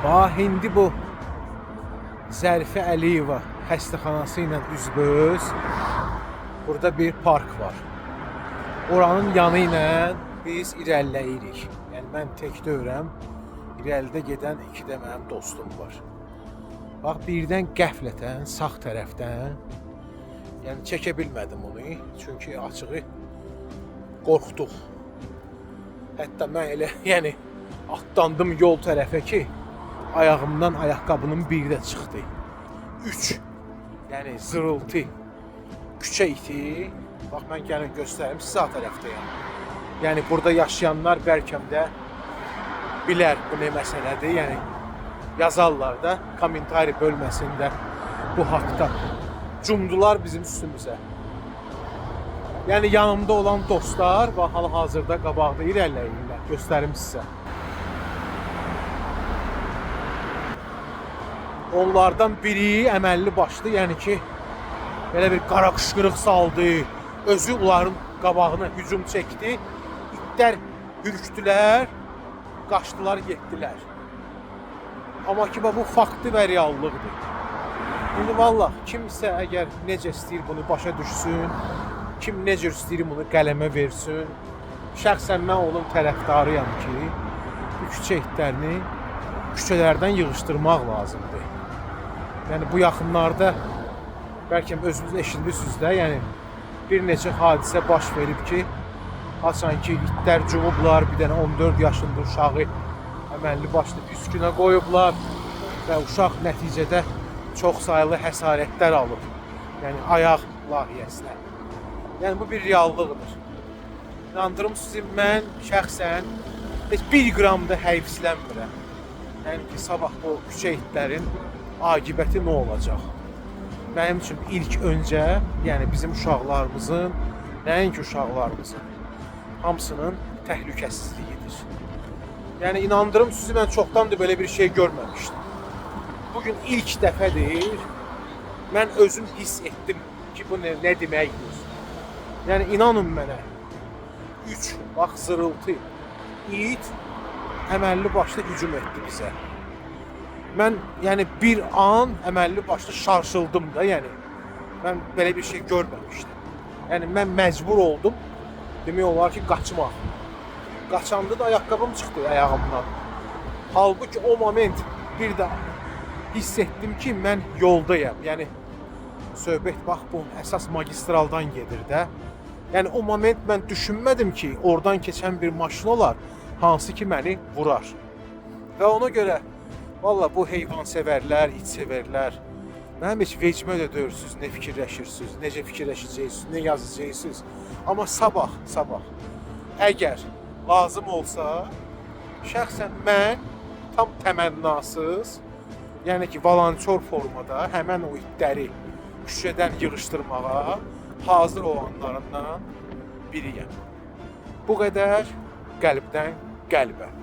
Bax, indi bu Zərifə Əliyeva xəstəxanası ilə üzbəüz burada bir park var. Oranın yanı ilə biz irəliləyirik. Yəni mən tək deyirəm. İrəlidə gedən iki də mənim dostum var. Bax, birdən qəflətən sağ tərəfdən, yəni çəkə bilmədim onu, çünki açığı qorxduq. Hətta mən elə, yəni atlandım yol tərəfə ki, ayağımdan ayaqqabının biri də çıxdı. 3. Yəni zırıltı. Küçə iti. Bax mən gəlin göstərim, sağ tərəfdəyəm. Yəni burada yaşayanlar bəlkə də bilər bu nə məsələdir. Yəni yazarlar da kommentari bölməsində bu haqda. Cumdular bizim üstümüzə. Yəni yanımda olan dostlar bax hal-hazırda qabaqda irəliləyirlər. Göstərim sizə. Onlardan biri əməlli başlı, yəni ki, belə bir qara qışqırıq saldı. Özü onların qabağına hücum çəkdi. İtlər hürkdülər, qaçdılar, getdilər. Amma ki, bax, bu faktı və reallıqdır. İndi vallah kimsə əgər necə istəyir bunu başa düşsün, kim necə istəyir bunu qələmə versin. Şəxsən mən onun tərəfdarıyam ki, bu küçə itlərini küçələrdən yığışdırmaq lazımdır. Yəni bu yaxınlarda bəlkə özünüz eşitmisiniz də, yəni bir neçə hadisə baş verib ki, haçan ki itlər cumublar, bir dənə 14 yaşında uşağı əməlli başlı püskünə qoyublar və uşaq nəticədə çox saylı həsarətlər alıb. Yəni ayaq layihəsinə. Yəni bu bir reallıqdır. İnandırım sizi, mən şəxsən heç bir qram da həyfslənmirəm. Yəni ki, sabah bu küçə itlərin aqibəti nə olacaq? Mənim üçün ilk öncə, yəni bizim uşaqlarımızın, nəinki uşaqlarımızın, hamısının təhlükəsizliyidir. Yəni inandırım sizi, mən çoxdandır belə bir şey görməmişdim. Bugün ilk dəfədir mən özüm hiss etdim ki, bu nə deməkdir. Yəni inanın mənə, 3 bax zırıltı it əməlli başlı hücum etdi bizə. Mən yəni bir an əməlli başlı şarşıldım da, yəni mən belə bir şey görməmişdim. Yəni mən məcbur oldum, demək olar ki, qaçmaq. Qaçanda da ayaqqabım çıxdı ayağımdan. Halbuki o moment bir də hiss etdim ki, mən yoldayam. Yəni söhbət bax bu əsas magistraldan gedir də. Yəni o moment mən düşünmədim ki, oradan keçən bir maşın olar, hansı ki məni vurar. Və ona görə valla bu heyvansevərlər, itsevərlər, mənim heç vecimə də deyilsiniz, nə fikirləşirsiniz, necə fikirləşəcəksiniz, nə yazacaqsınız. Amma sabah əgər lazım olsa, şəxsən mən tam təmənnasız, yəni ki, volontyor formada həmən o itləri küçədən yığışdırmağa hazır olanlarından biriyəm. Bu qədər qəlbdən qəlbə.